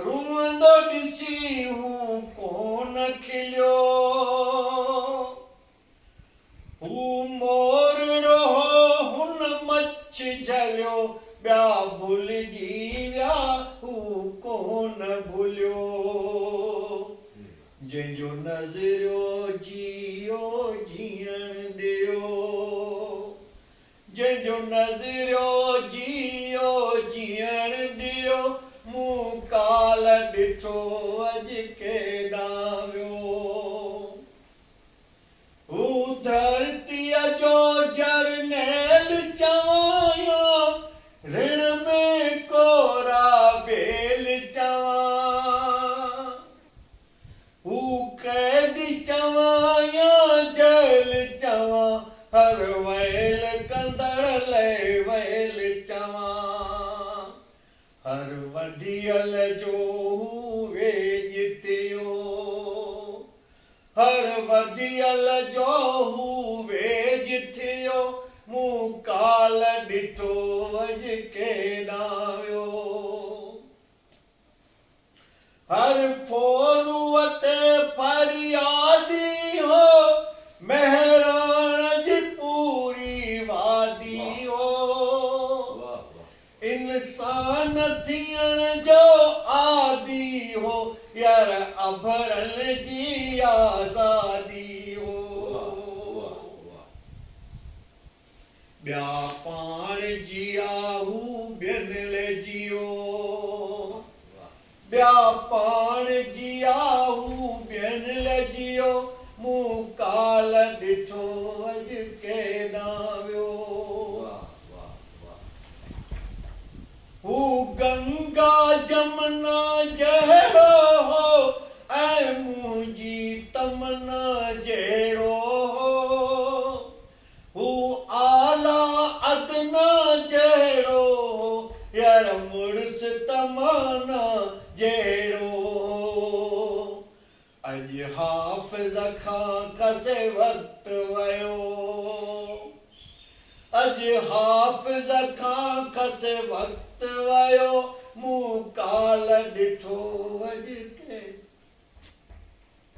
روئندو ڏسي هو ڪونه کليو. هو مورڙو هو هن مڇ جهليو، ٻيا ڀلجي ويا هو ڪونه ڀليو. جنهن جو نظريو جيئو جيئڻ ڏيو. جنهن جو نظريو جيئو جيئڻ ڏيو، مون ڪالهه ڏٺو اڄ ڪيڏانهن ويو. هو ڌرتيء جو جرنيل چوان يا رڻ ۾ ڪورا بيل چوان. هو قيدي چوان يا جيل چوان، هر ويل ڪندڙ لئه ويل چوان. هر وڍيل جو هو ويڄ ٿيو. هر وڍيل جو هو ويڄ ٿيو. مون ڪالهه ڏٺو اڄ ڪيڏانهن ويو. هر ڦوروء تي فريادي هو، مهراڻ جي پوري وادي هو. انسان ٿيڻ جو عادي هو، يار اڀرن جي آزادي هو. ٻيا پاڻ جيئا هو ٻين لئه جيئو. ٻيا پاڻ جيئا هو ٻين لئه جيئو. مون ڪالهه ڏٺو اڄ ڪيڏانهن ويو. هو گنگا جمنا جهڙو هو ۽ منهنجي تمنا جهڙو هو. هو اعليٰ ادنيٰ جهڙو هو، يار مڙس ته معنيٰ جهڙو هو. اڄ حافظ کان کسي وقت ويو. اڄ حافظ کان کسي وقت ويو، مون ڪالهه ڏٺو اڄ.